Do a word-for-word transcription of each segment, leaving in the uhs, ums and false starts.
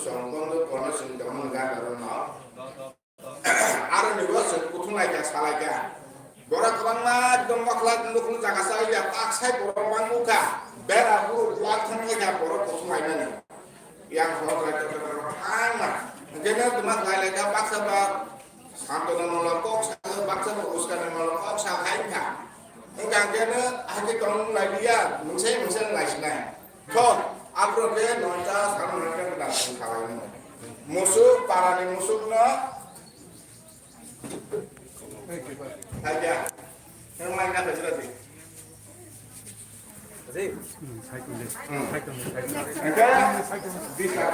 chongkon do kono sing tongmani gana rok no. Aro ni bo chwng kuthung lai kha, sa lai kha. Borok kwbangma ekdom mokla nukung jaga sa ya, tak sai borok mang bukha. Bera buru buat thang lai kha borok kuthung lai mani. Yang hok lai kha borok thang ma. Hwnkhe no duma lai lai kha baksa ba Santona molo kok sa, baksa ba Uskana molo kok sa hai kha. Hwnkhe no hakhe tong lai liya, mungsa mungsa lai sinai. Tho, aphuru khe noita sal noita khe darshan khalai no. Musuk, parani musuk no. Hai ya. Yang lain kata jelas sih. Hmm. Enggak. Bisa.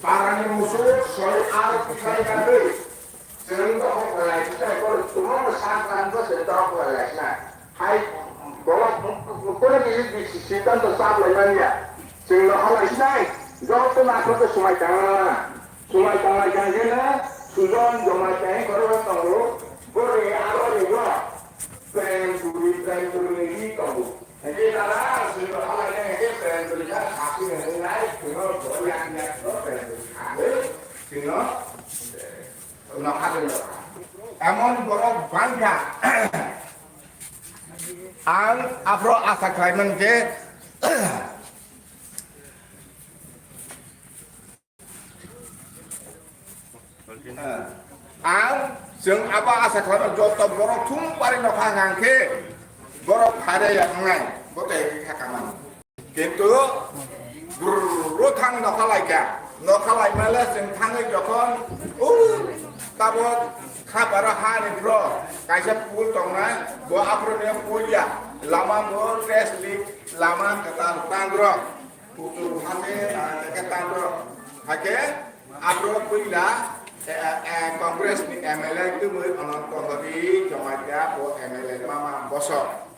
Parani musuk, soal arah kita kan. Chwng dohor khlaisnai, borok tumungno sak rang bwswk dohor khlaisnai. Hai borok kono kisi siddhanto chap laimani ya. Chwng dohor khlaisnai, joto naithok khe swmai tangna. Swmai tanglai kha khe na, sujon jomai tang khe khoroksa tongo. Borok ni aro ni bo prem puri, prem puri ni ri tongo. Hingke tara chwng dohor khlainai hingke prem puri kha, khasi ni wngnai, chwngno bo yak yak no prem puri kha. Chwngno Emon borok bangkha. Ang aphro asa khlaimani je, ang chwng abo asa khlaimani joto borok thum pari nokha hwnkhe borok phaire ya wngnai, bo tei kha kamani. Kintu bwrwthang nokha laikha. Nokha laimale chwng thangwi jokhon, o, tabok kha baro hani bro, kaisa pool tongnai, bo aphuru ni pool ya. Lama bo tres lik, lama kwtal tangro. Kuchuk hase, ah, teke tangro. Hake, aphuru puila, eh, eh, Congress ni M L A tubui Ananto Hari Jamatia bo M L A mama bosok.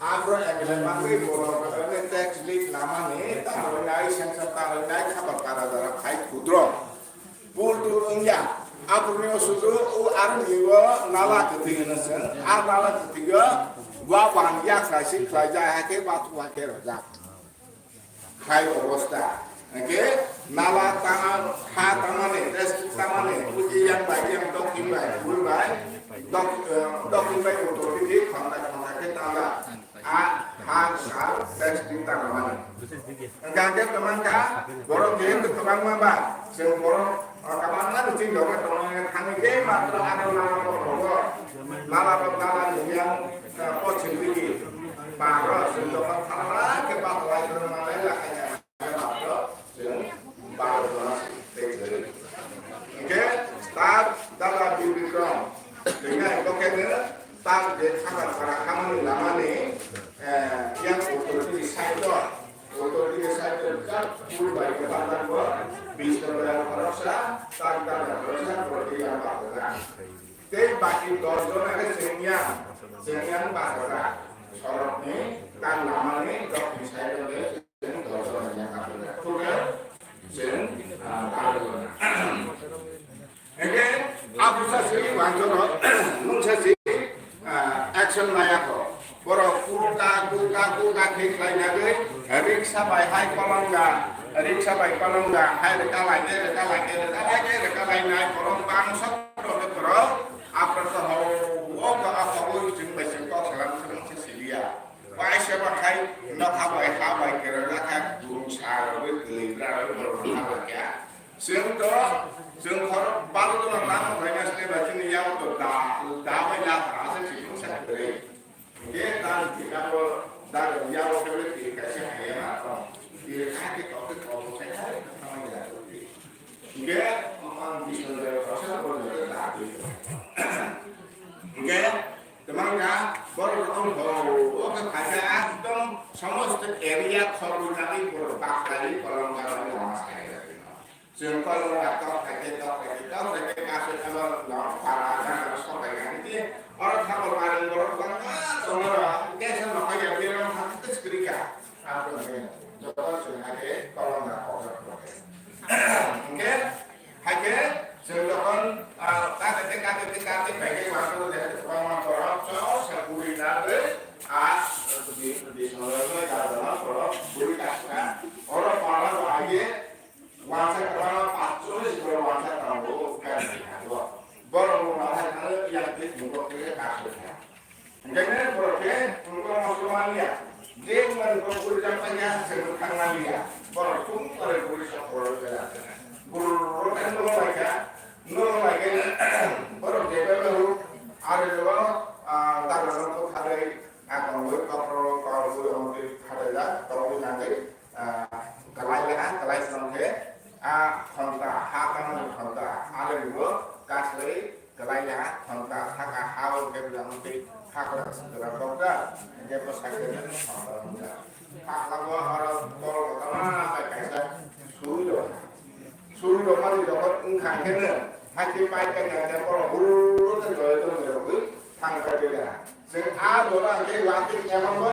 Aphuru M L A mangwi borok rokni tax leak lamani taroinai, sanction taroinai, khapar para jora khai khudro. Pool tool wngya. Aphuruni o sudu o aroni o nala kwtwi hwno chwng. A nala kwtwi o wa bang ya khlai si khlai jai, hakhe wa thua khe rojak. Hai obostha. Hingke nala tama, ha tamani, district tamani, uji yang bai, yang dokhin bai, bul bai, dok-, eh, dokhin bai, uttor digi, khonda, khonda khe tala. A, ha, sa, district tamani. Hingke hingke teman ka, borok je hingke teman ma ba, se borok, eh, teman ma ching dok, teman thangni je matra ada nala borok, nala borok, nala yang, eh, pochim digi, baro, se dok, thala, ke ba, lai, teman ma lai, lai, Hingke tak dada Bibikrom, hingke hingke khe tak je khapar para khamani lamani, eh, yang uttor digi side o, uttor digi side o jak pur bai ke bandar bo, Bishnugor khoroksa, tak dada khoroksa, borok yang bakha. Tei baki dos jona khe chwngya, chwngya bakha. Sorokni tak lamani dokni side o de. Hingke aphuru sa si wangsono, nung sa si, ah, action laya kho. Borok kuka, kuka, kuka khe khlai nagwi, riksa bai hai kolonga, riksa bai kolonga, hai rwka lai, rwka lai, rwka lai, rwka lai nai, borok bangsa borok, borok, aphuru sa ho, o ka, aphuru chwng bai chwng kok salam, salam se siliya. Waisa ba khai nokha bai ha bai kereng lakha gurung sa rogwi twi bra rogwi borok ha bai kha. Chwng to, chwng khorok balu to na tamo khlai na sle bai chini yao to da, da bai la ha se chini sa kwrwi. Ge ta ni ka bo da yao kwrwi ti ka se ha ya ma to. Ti ha ke to ke to ko sai ha ka ma ya to ti. Hingke, ang Bisnu Debot kosa borok no da twi. Hingke, temang ka, borok rok wng kho, o khe phaikha ekdom somosto area khorwi nani borok baklai kolom barani lama sai. Chwng kolom ba tok khaikhe, tok khaikhe, tok khaikhe, kaso abo no para jang sok khaikhe. Oro thabo manwi borok bangma tongo rok, kesa no khaikhe, berong thang khe kwrwi kha. Ang tong khe, joto chwng hai khe kolom da kotor kotor khe. Hingke, hai khe, chwng jokhon, ah, kate te, kate te, kate bai khe, ma to le, kolom da kotor, chwng sa buri da le, ah, di, di, di, di, di, di, di, di, buri da ka, oro pala ba hai khe, Wansa kwbangma paanch chollish borok wansa tongo, kailaikha bo. Borok bo wansa thangwi yak twi chwng kok twi kha kha. Hwnkhe borok khe chwng kok musulman ya. Je wngmani kok bwrwi jang paikha, chwng thangmani ya. Borok chwng ore bwrwi sok borok khe ya. Borok khe norok laikha, norok laikha, borok je bai bai huk, ari rok, ah, dagor rok kok kharwi, ah, tongwi, kokrok, kokrok, tongwi, kharwi da, tongwi nangwi. Ah, kwlai le ha, kwlai song khe, ah, khonta, ha kamani khonta, ale bo kaslai kwlai le ha, khonta, saka ha o khe bwlamo tei ha kwrak swkra kokda, hwnkhe bo sakhe khonta wngkha. Pakla bo oro tol kotorma bai kaisa suri rok. Suri rok mani jokhon wngkha khe no, hakhe pai pai kha khe borok huru